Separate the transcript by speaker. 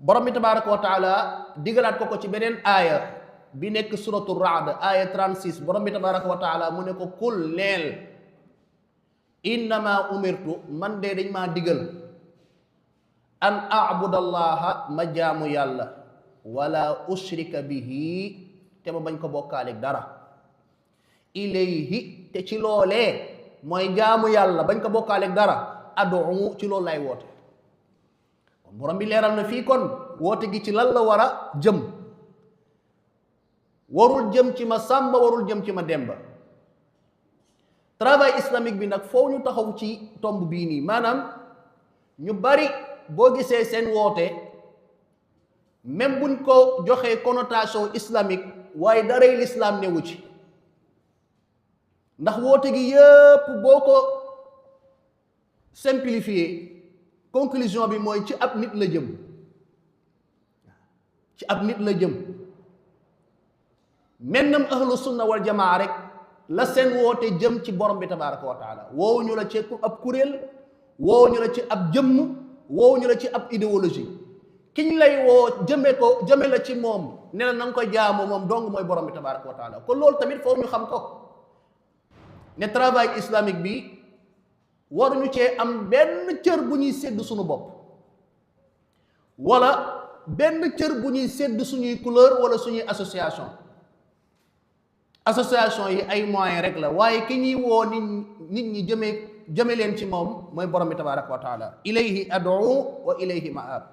Speaker 1: borom bi tabaraka wa taala digalaat ko ci beneen aaya bi nekk suratu Ra'd aaya 36 borom bi tabaraka wa taala mu ne ko kul neel innama umirtu man de dañ maa digal an a'budallaha ma jaamu yàlla wala ushrika bihi te ma bañ ko bokkaaleeg dara ilayhi te ci loolee mooy jaamu yàlla bañ ko bokkaaleeg dara ad'u ci loolu lay woote kon borom bi leeral na fii kon woote gi ci lan la war a jëm warul jëm ci ma sàmba warul jëm ci ma demba travail islamique bi nag foofu ñu taxaw ci tomb bii nii maanaam ñu bari boo gisee seen woote même buñ ko joxee connotation islamique waaye daray l'islam newu ci ndax woote gi yépp boo ko simplifier conclusion bi mooy ci ab nit la jëm ci ab nit la jëm mennam ahlu sunna wal jamaa rek la seen woote jëm ci borom bi tabaraka wa taala woowu ñu la ci ab kuréel woowu ñu la ci ab jëmm woowu ñu la ci ab idéologie kiñ lay woo jëme la ci moom ne la na nga ko jaamu moom dong mooy borom bi tabaraka wa taala kon loolu tamit foofu ñu xam ko ne travail islamique bi waruñu cee am benn cër bu ñuy sédd suñu bopp wala benn cër bu ñuy sédd suñuy couleur wala suñuy association yi ay moyens rek la waaye ki ñuy woo nit ñi jëme leen ci moom mooy borom bi tabaraka wa taala ilayhi ad'u wa ilayhi ma'ab